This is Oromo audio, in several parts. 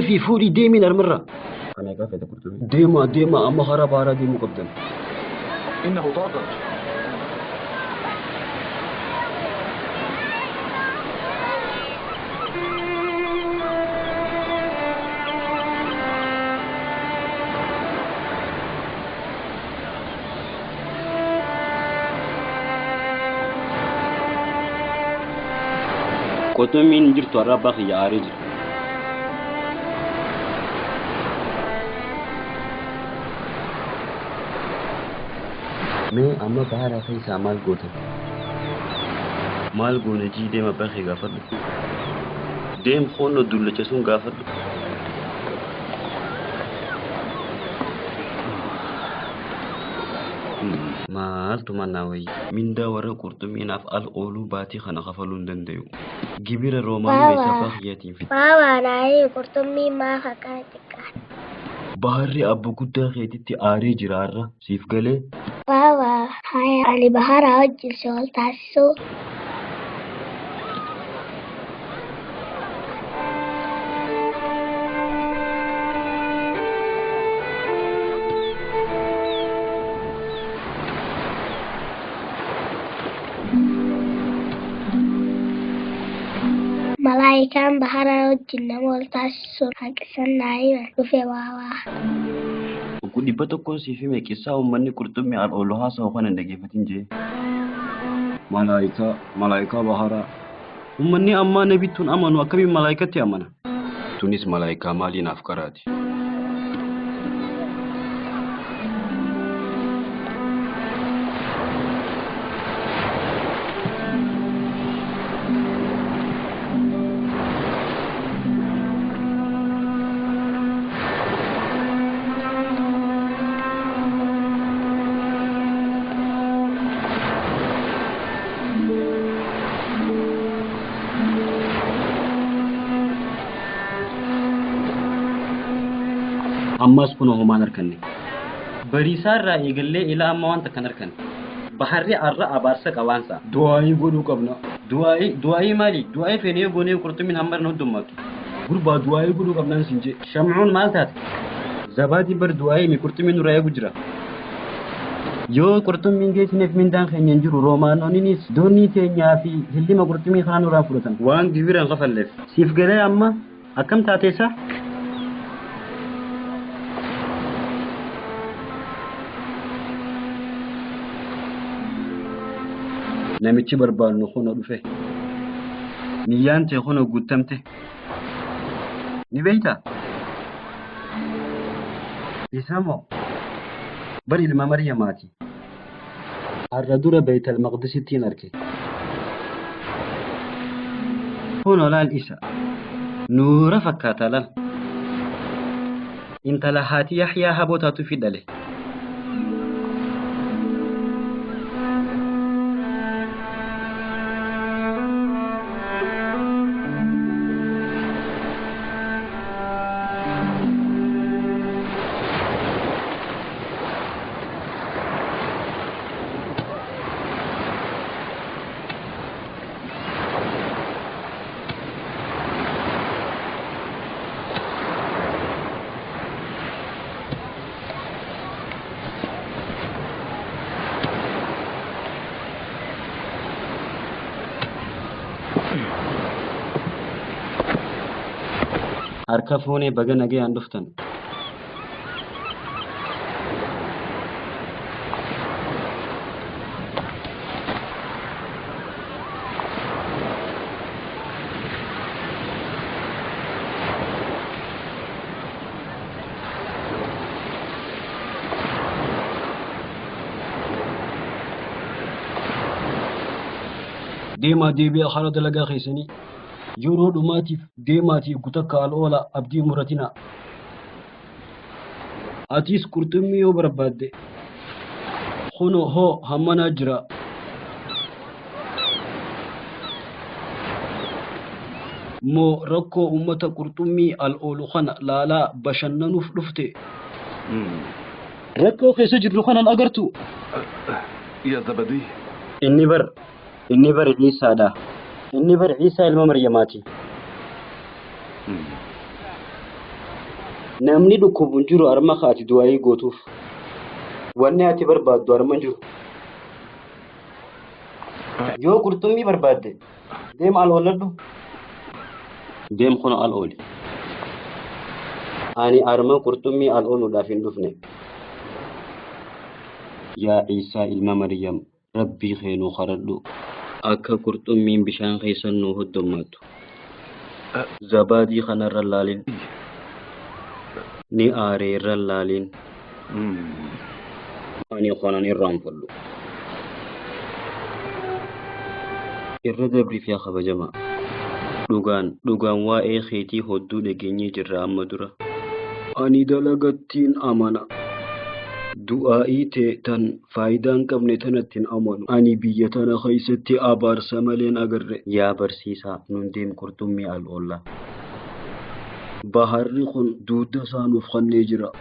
Fi fuudhii deemiin armarra. Kana egaa fedha qurxummii. Deemaa deemaa amma karaa baharaa deemuu qabdan. إنه طازج. Qurxummiin hin jirtu har'a abbaa kiyya aaree jira. Mee amma bahara keessaa maal gootan? Maal goone jii deem abbaa kee gaafadhu. Deem hoonno dullacha sun gaafadhu. Maaltu mannaa wayii? Mindaa warra qurxummiinaaf al ooluu baatii kana kafaluu hin danda'u. Gibira Roomaan meeshaa abbaa kiyyaatiin fide. Baabaa naayii qurxummii maaf akkana xiqqaadha? Baharri abbo guddaa keetitti aaree jira har'a. Siif galee? Baabaa haya ani baharaa wajjin si wal taasisuu. Malaayikaan baharaa wajjin nama wal taasisuun hanqisan naayii dhufe waawaa. Oguu 100 siif hime qissaa uummanni qurxummii al oolu haasa'u kana hin dhaggeeffatin jee. Malaayikaa, malaayikaa baharaa. Uummanni ammaa nabittuun amanu akkamiin malaayikatti amana? Tunis malaayikaa maalii naaf qaraati? Ammas kun homaan harkanne. Bariisaa irraa eegallee ilaa amma wanta kan harkanne. Baharri har'a abaarsa qabaansa. Du'aayii godhuu qabna. Du'aayii du'aayii maali? Du'aayii feenee goonee qurxummiin hamma irra hundummaatu. Gurbaa du'aayii godhuu qabnaan siin jee. Shamcuun maal taate? Zabaatiin bar du'aayii mi qurxummiin nurraa eegu jira. Yoo qurxummiin geessineef mindaan keenya hin jiru Roomaanoniinis doonii teenyaa fi hillima qurxummii kanaa nurraa fudhatan. Waan gibira hin kafalleef. Siif galee amma akkam taateessa? Namichi barbaadnu kun dhufe. Niyyaan tee kun guutamte. Ni beektaa? Isa moo? Bar ilma Maryamaati. Har'a dura Beeytal Maqdisittiin arge. Kun olaal isa. Nuura fakkaata lal. Intala haati Yaxyaa haboo taatu fi dhale. Harka fuunee baga nagayaan dhuftan. Deemaa deebi'aa hara dalagaa keessanii. Yeroo dhumaatiif deemaatiif gutakka al oola abdii muratina. Atis qurxummii yoo barbaadde kunoo hoo hammanaa jira. Moo rakkoo uummata qurxummii al oolu kana laalaa bashannanuuf dhufte. Rakkoo keessa jirru kanan agartu. يا زبدي. Inni bar Ciisaadha. Inni bar Ciisaa ilma Maryamaati. Namni dhukkubu hin jiru harma ati du'aayii gootuuf. Wanni ati barbaaddu harma hin jiru. Yoo qurxummii barbaadde deem al ooladhu. Deem kun al ooli. Ani harma qurxummii al ooluudhaaf hin dhufne. Yaa Iisaa ilma Maryam, Rabbii kee nuu kadhadhu. Akka qurxummiin bishaan keessa nuu hoddommaattu. Zabaadii kanarra laalin. Ni aaree irra laalin. Ani kanan irraanfadhu. Irra dabriif yaa kabajamaa. Dhugaan dhugaan waa'ee keetii hodduu dhageenyee jirra amma dura. Ani dalagattiin amana. Du'aa'ii tee tan faayidaa hin qabne tanatti hin amanu. Ani biyya tana keessatti abaarsa malee hin agarre. Yaa barsiisaa, nun deem qurxummii al oolla. Baharri kun dugda isaa nuuf kennee jira.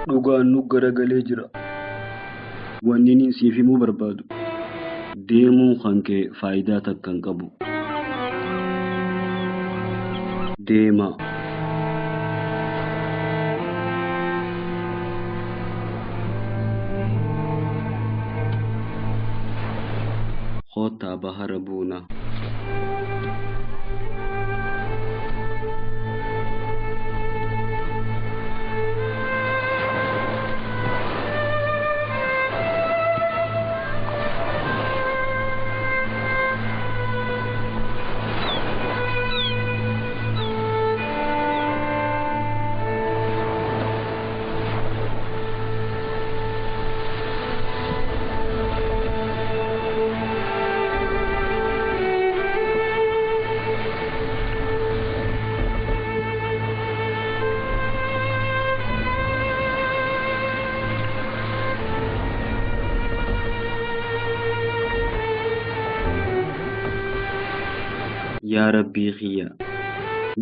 Dhugaan nu garagalee jira. Wanni inni siif himuu barbaadu. Deemuun kan kee faayidaa takka hin qabu. Deemaa. Kottaa bahara buunaa. Yaa Rabbii kiyya,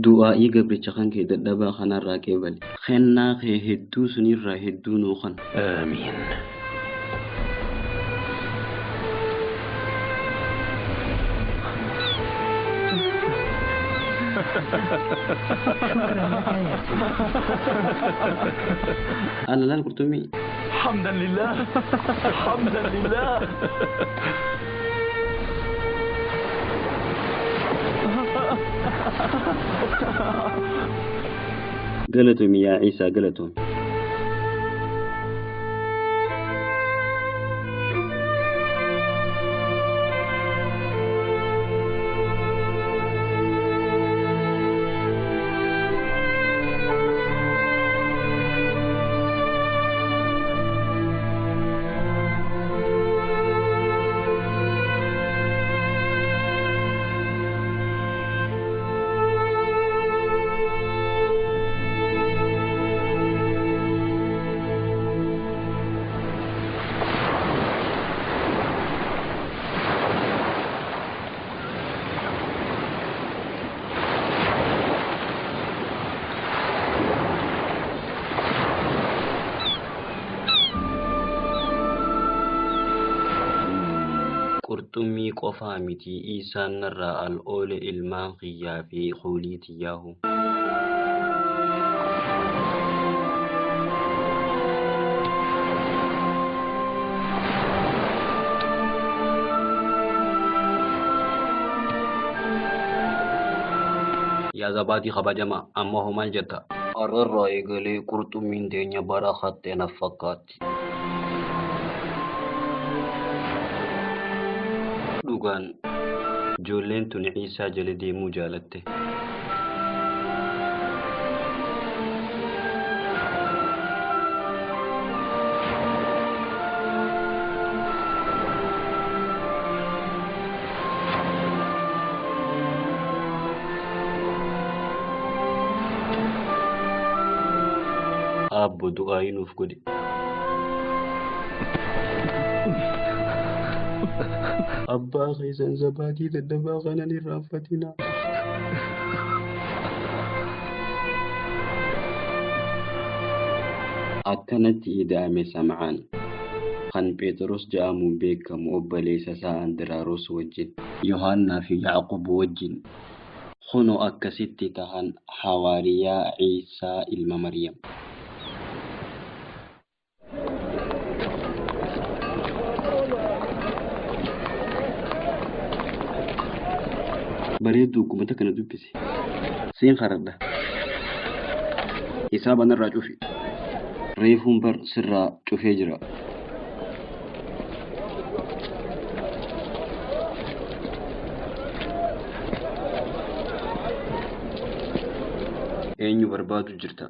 du'aa'ii gabricha kan kee dadhabaa kanarraa qeebali. Kennaa kee hedduu sunirraa hedduu nuu kan. آمين. شكرا لك يا سيدي. Ala laal qurxummii. حمدا لله، حمدا لله. Galatoomi yaa Iisaa, galatoomi. Qurxummii qofaa miti Iisaan narraa al oole ilmaan kiyyaa fi kuulii tiyyaahu. Yaa zabaadii kabajamaa, amma hoo maal jetta? Har'arraa eegalee qurxummiin teenya bara hattee na fakkaatti. Dhugaan ijoolleen tun Iisaa jala deemuu jaalatte. Abbo du'aayii nuuf godhe. Abbaa keessan zabaadii dadhabaa kanan irraanfatinaa. Akkanatti ida'ame Sam'aan kan Phexros jedhamuun beekamu obboleessa isaa Andiraaros wajjin, Yohaannaa fi Yaaqoob wajjin. Kunoo akkasitti tahan hawaariyaa Ciisaa ilma Maryam. Bareedduu uggumata kana dubbisi. Siin haradha. Hisaaba narraa cufi. Reefuun bar sirraa cufee jira. Eenyu barbaadu jirta?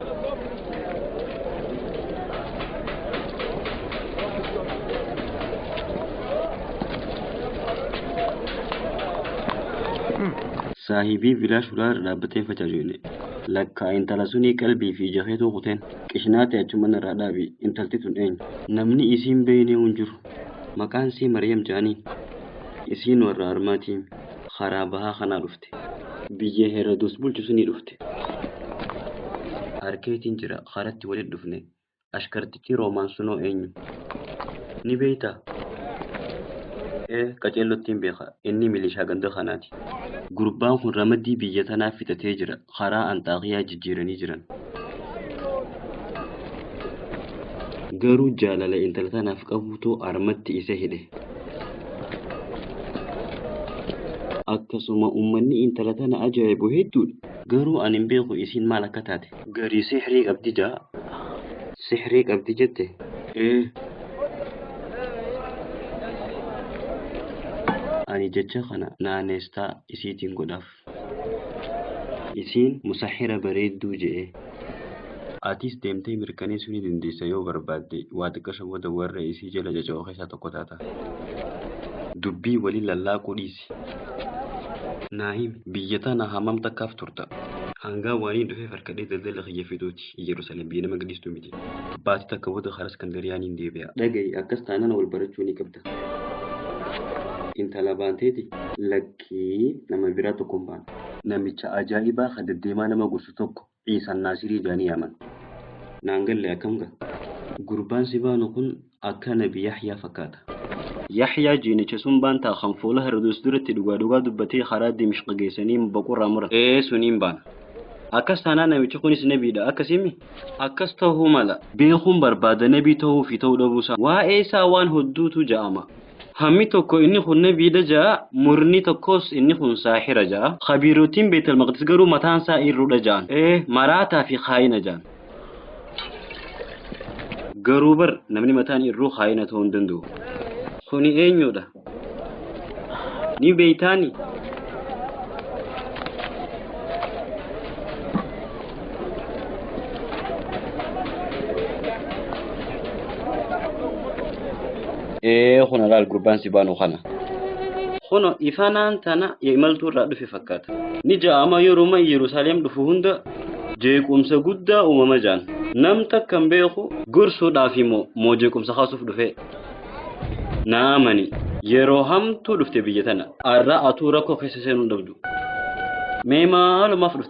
Saahibii bilaash ulaa dhaabbatee facaasuune. Lakkaa intala sunii qalbii fi ija keetuu kuteen. Qishinaate achuma narraa dhaabi intalti tun eenyu? Namni isiin beeynee hin jiru. Maqaan isii Maryam jedhaniin. Isiin warra Armaatiin karaa bahaa kanaa dhufte. Biyya Herodos bulchu sunii dhufte. Harkeetiin jira karatti walitti dhufne. Ashkartichi Roomaan sunoo eenyu? Ni beeytaa? Ee qaceellottiin beeka. Inni milishaa ganda kanaati. Gurbaan kun ramaddii biyya tanaa fixatee jira. Karaa Anxaaqiyaa jijjiiranii jiran. Garuu jaalala intala tanaaf qabutu armatti isa hidhe. Akkasuma uummanni intala tana ajaa'ibu hedduudha. Garuu ani hin beeku isiin maal akka taate. Garii sihrii qabdi jaa. Sihrii qabdi jette? Ee. Ani jecha kana naanestaa isiitiin godhaaf. Isiin musahira bareedduu je'e. Atis deemtee mirkaneessuu ni dandeessa yoo barbaadde waa xiqqasho booda warra isii jala caca'oo keessaa tokko taata. Dubbii waliin lallaaquu dhiisi. Naahim biyya tana hammam takkaaf turta? Hangaa waanii dhufee farkadhee daldala kiyya fixuuti. Yerusaalem biyya nama gadhiistuu miti. Baatii takka booda karaa Iskandariyaaniin deebi'a. Dhaga'i akkas taanaan wal barachuu ni qabda. Intala baanteeti lakkii nama biraa tokko hin baanu. Namicha ajaa'ibaa kan deddeemaa nama gorsu tokko Ciisaan Naasirii jedhanii yaaman. Naan galle akkam gaa? Gurbaan si baanu kun akka Nabi Yaxyaa fakkaata. Yaxyaa jiinicha sun baantaa kan fuula Herodos duratti dhugaa dhugaa dubbatee karaa Dimishq geessanii boqorraa muran. Ee suniin baana. Akkas taanaan namichi kunis nabiidha akkasimi? Akkas ta'uu mala. Beekuun barbaada nabii ta'uu fi ta'uu dhabuusaa. Waa'ee isaa waan hodduutu ja'ama. Hammi tokko inni kun nabiidha ja'a, murni tokkos inni kun saahira ja'a. Khabiirotiin Beetel Maqdis garuu mataan isaa irruudha ja'an. Ee maraataa fi kaayina ja'an. Garuu bar namni mataan irruu kaayina ta'uu hin danda'u. Kuni eenyudha? Ni beeytaani? Ee kun alaal gurbaan si baanu kana. Kuno ifanaan tana imaltuu irraa dhufe fakkaata. Ni ja'ama yeruma Yerusaalem dhufu hunda jeequmsa guddaa uumama ja'an. Nam takka hin beeku gorsuudhaaf immoo moo jeequmsa kaasuuf dhufe. Naa amani yeroo hamtuu dhufte biyya tana. Arraa atuu rakkoo keessa seenuu hin dhabdu. Mee maalumaaf dhufte?